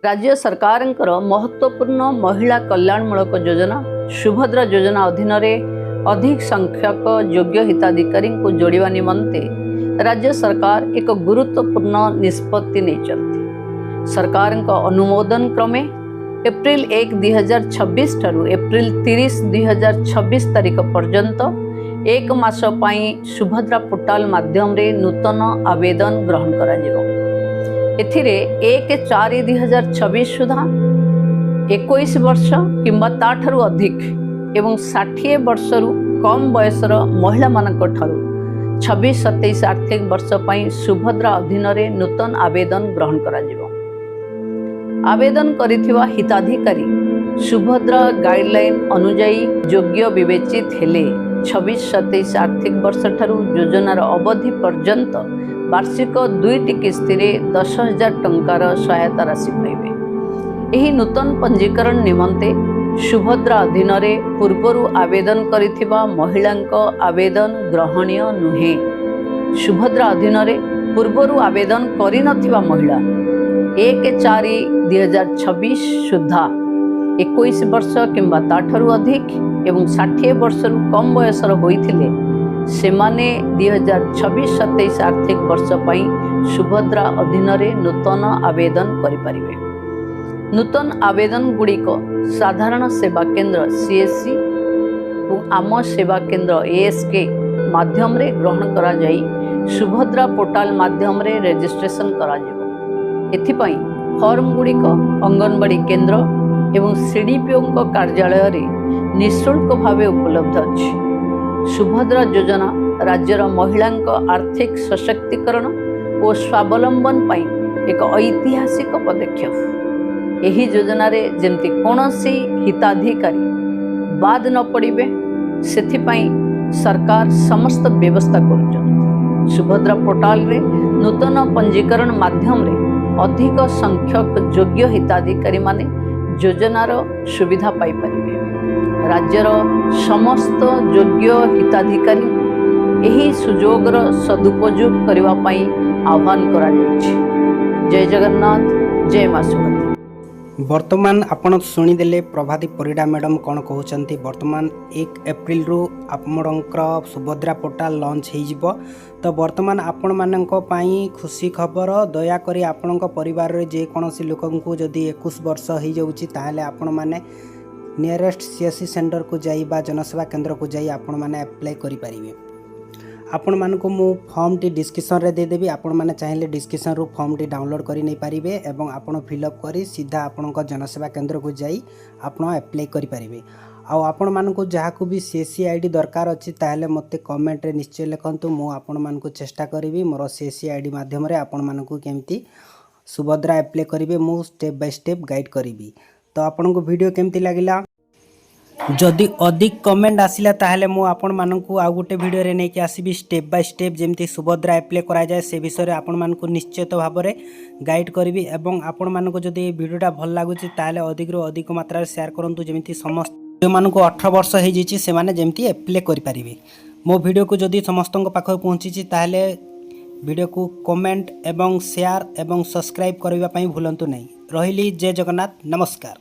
ରାଜ୍ୟ ସରକାରଙ୍କର ମହତ୍ତ୍ୱପୂର୍ଣ୍ଣ ମହିଳା କଲ୍ୟାଣମୂଳକ ଯୋଜନା ସୁଭଦ୍ରା ଯୋଜନା ଅଧୀନରେ ଅଧିକ ସଂଖ୍ୟକ ଯୋଗ୍ୟ ହିତାଧିକାରୀଙ୍କୁ ଯୋଡ଼ିବା ନିମନ୍ତେ ରାଜ୍ୟ ସରକାର ଏକ ଗୁରୁତ୍ୱପୂର୍ଣ୍ଣ ନିଷ୍ପତ୍ତି ନେଇଛନ୍ତି। ସରକାରଙ୍କ ଅନୁମୋଦନ କ୍ରମେ ଏପ୍ରିଲ 1, 2026 ଠାରୁ ଏପ୍ରିଲ 30, 2026 ତାରିଖ ପର୍ଯ୍ୟନ୍ତ ଏକ ମାସ ପାଇଁ ସୁଭଦ୍ରା ପୋର୍ଟାଲ ମାଧ୍ୟମରେ ନୂତନ ଆବେଦନ ଗ୍ରହଣ କରାଯିବ। ଏଥିରେ 1/4/2026 ସୁଦ୍ଧା 21 ବର୍ଷ କିମ୍ବା ତାଠାରୁ ଅଧିକ ଏବଂ 60 ବର୍ଷରୁ କମ୍ ବୟସର ମହିଳାମାନଙ୍କ ଠାରୁ 26-27 ଆର୍ଥିକ ବର୍ଷ ପାଇଁ ସୁଭଦ୍ରା ଅଧୀନରେ ନୂତନ ଆବେଦନ ଗ୍ରହଣ କରାଯିବ। ଆବେଦନ କରିଥିବା ହିତାଧିକାରୀ ସୁଭଦ୍ରା ଗାଇଡଲାଇନ୍ ଅନୁଯାୟୀ ଯୋଗ୍ୟ ବିବେଚିତ ହେଲେ 26-27 ଆର୍ଥିକ ବର୍ଷଠାରୁ ଯୋଜନାର ଅବଧି ପର୍ଯ୍ୟନ୍ତ ବାର୍ଷିକ ଦୁଇଟି କିସ୍ତିରେ 10,000 ଟଙ୍କାର ସହାୟତା ରାଶି ପାଇବେ। ଏହି ନୂତନ ପଞ୍ଜୀକରଣ ନିମନ୍ତେ ସୁଭଦ୍ରା ଅଧୀନରେ ପୂର୍ବରୁ ଆବେଦନ କରିଥିବା ମହିଳାଙ୍କ ଆବେଦନ ଗ୍ରହଣୀୟ ନୁହେଁ। ସୁଭଦ୍ରା ଅଧୀନରେ ପୂର୍ବରୁ ଆବେଦନ କରିନଥିବା ମହିଳା 1/4/2026 ସୁଦ୍ଧା 21 ବର୍ଷ କିମ୍ବା ତାଠାରୁ ଅଧିକ ଏବଂ 60 ବର୍ଷରୁ କମ୍ ବୟସର ହୋଇଥିଲେ, ସେମାନେ 2026-27 ଆର୍ଥିକ ବର୍ଷ ପାଇଁ ସୁଭଦ୍ରା ଅଧୀନରେ ନୂତନ ଆବେଦନ କରିପାରିବେ। ନୂତନ ଆବେଦନ ଗୁଡ଼ିକ ସାଧାରଣ ସେବା କେନ୍ଦ୍ର, ସିଏସ୍ସି ଏବଂ ଆମ ସେବା କେନ୍ଦ୍ର, ଏଏସ୍କେ ମାଧ୍ୟମରେ ଗ୍ରହଣ କରାଯାଇ ସୁଭଦ୍ରା ପୋର୍ଟାଲ ମାଧ୍ୟମରେ ରେଜିଷ୍ଟ୍ରେସନ କରାଯିବ। ଏଥିପାଇଁ ଫର୍ମ ଗୁଡ଼ିକ ଅଙ୍ଗନବାଡ଼ି କେନ୍ଦ୍ର ଏବଂ ସିଡିପିଓଙ୍କ କାର୍ଯ୍ୟାଳୟରେ ନିଃଶୁଳ୍କ ଭାବେ ଉପଲବ୍ଧ ଅଛି। ସୁଭଦ୍ରା ଯୋଜନା ରାଜ୍ୟର ମହିଳାଙ୍କ ଆର୍ଥିକ ସଶକ୍ତିକରଣ ଓ ସ୍ୱାବଲମ୍ବନ ପାଇଁ ଏକ ଐତିହାସିକ ପଦକ୍ଷେପ। ଏହି ଯୋଜନାରେ ଯେମିତି କୌଣସି ହିତାଧିକାରୀ ବାଦ ନ ପଡ଼ିବେ, ସେଥିପାଇଁ ସରକାର ସମସ୍ତ ବ୍ୟବସ୍ଥା କରୁଛନ୍ତି। ସୁଭଦ୍ରା ପୋର୍ଟାଲରେ ନୂତନ ପଞ୍ଜୀକରଣ ମାଧ୍ୟମରେ ଅଧିକ ସଂଖ୍ୟକ ଯୋଗ୍ୟ ହିତାଧିକାରୀମାନେ ଯୋଜନାର ସୁବିଧା ପାଇପାରିବେ। ରାଜ୍ୟର ସମସ୍ତ ଯୋଗ୍ୟ ହିତାଧିକାରୀଙ୍କୁ ଏହି ସୁଯୋଗର ସଦୁପଯୋଗ କରିବା ପାଇଁ ଆହ୍ୱାନ କରାଯାଇଛି। ଜୟ ଜଗନ୍ନାଥ, ଜୟ ମା ସୁଭଦ୍ରା। ବର୍ତ୍ତମାନ ଆପଣ ଶୁଣିଦେଲେ ପ୍ରଭାତୀ ପରିଡ଼ା ମ୍ୟାଡ଼ାମ୍ କ'ଣ କହୁଛନ୍ତି। ବର୍ତ୍ତମାନ 1 ଏପ୍ରିଲରୁ ଆପଣଙ୍କର ସୁଭଦ୍ରା ପୋର୍ଟାଲ ଲଞ୍ଚ ହେଇଯିବ। ତ ବର୍ତ୍ତମାନ ଆପଣମାନଙ୍କ ପାଇଁ ଖୁସି ଖବର। ଦୟାକରି ଆପଣଙ୍କ ପରିବାରରେ ଯେକୌଣସି ଲୋକଙ୍କୁ ଯଦି 21 ବର୍ଷ ହେଇଯାଉଛି, ତାହେଲେ ଆପଣମାନେ ନିୟରେଷ୍ଟ ସିଏସ୍ସି ସେଣ୍ଟରକୁ ଯାଇ ବା ଜନସେବା କେନ୍ଦ୍ରକୁ ଯାଇ ଆପଣମାନେ ଆପ୍ଲାଏ କରିପାରିବେ। ଆପଣମାନଙ୍କୁ ମୁଁ ଫର୍ମଟି ଡିସ୍କ୍ରିପସନ୍ରେ ଦେଇଦେବି। ଆପଣମାନେ ଚାହିଁଲେ ଡିସ୍କ୍ରିପସନ୍ରୁ ଫର୍ମଟି ଡାଉନଲୋଡ଼୍ କରି ନେଇପାରିବେ ଏବଂ ଆପଣ ଫିଲ୍ଅପ୍ କରି ସିଧା ଆପଣଙ୍କ ଜନସେବା କେନ୍ଦ୍ରକୁ ଯାଇ ଆପଣ ଆପ୍ଲାଏ କରିପାରିବେ। ଆଉ ଆପଣମାନଙ୍କୁ ଯାହାକୁ ବି ସିଏସ୍ସି I D ଦରକାର ଅଛି, ତାହେଲେ ମୋତେ କମେଣ୍ଟରେ ନିଶ୍ଚୟ ଲେଖନ୍ତୁ। ମୁଁ ଆପଣମାନଙ୍କୁ ଚେଷ୍ଟା କରିବି, ମୋର ସିଏସ୍ସି I D ମାଧ୍ୟମରେ ଆପଣମାନଙ୍କୁ କେମିତି ସୁଭଦ୍ରା ଆପ୍ଲାଏ କରିବେ, ମୁଁ ଷ୍ଟେପ୍ ବାଇ ଷ୍ଟେପ୍ ଗାଇଡ଼ କରିବି। ତ ଆପଣଙ୍କୁ ଭିଡ଼ିଓ କେମିତି ଲାଗିଲା? ଯଦି ଅଧିକ କମେଣ୍ଟ ଆସିଲା, ତାହେଲେ ମୁଁ ଆପଣମାନଙ୍କୁ ଆଉ ଗୋଟେ ଭିଡ଼ିଓରେ ନେଇକି ଆସିବି। ଷ୍ଟେପ୍ ବାଇ ଷ୍ଟେପ୍ ଯେମିତି ସୁଭଦ୍ରା ଆପ୍ଲାଏ କରାଯାଏ, ସେ ବିଷୟରେ ଆପଣମାନଙ୍କୁ ନିଶ୍ଚିତ ଭାବରେ ଗାଇଡ଼ କରିବି। ଏବଂ ଆପଣମାନଙ୍କୁ ଯଦି ଏ ଭିଡ଼ିଓଟା ଭଲ ଲାଗୁଛି, ତାହେଲେ ଅଧିକରୁ ଅଧିକ ମାତ୍ରାରେ ସେୟାର କରନ୍ତୁ, ଯେମିତି ସମସ୍ତ ଯେଉଁମାନଙ୍କୁ 18 ବର୍ଷ ହେଇଯାଇଛି, ସେମାନେ ଯେମିତି ଆପ୍ଲାଏ କରିପାରିବେ। ମୋ ଭିଡ଼ିଓକୁ ଯଦି ସମସ୍ତଙ୍କ ପାଖକୁ ପହଞ୍ଚିଛି, ତାହେଲେ ଭିଡ଼ିଓକୁ କମେଣ୍ଟ ଏବଂ ସେୟାର ଏବଂ ସବସ୍କ୍ରାଇବ୍ କରିବା ପାଇଁ ଭୁଲନ୍ତୁ ନାହିଁ। ରହିଲି, ଜୟ ଜଗନ୍ନାଥ, ନମସ୍କାର।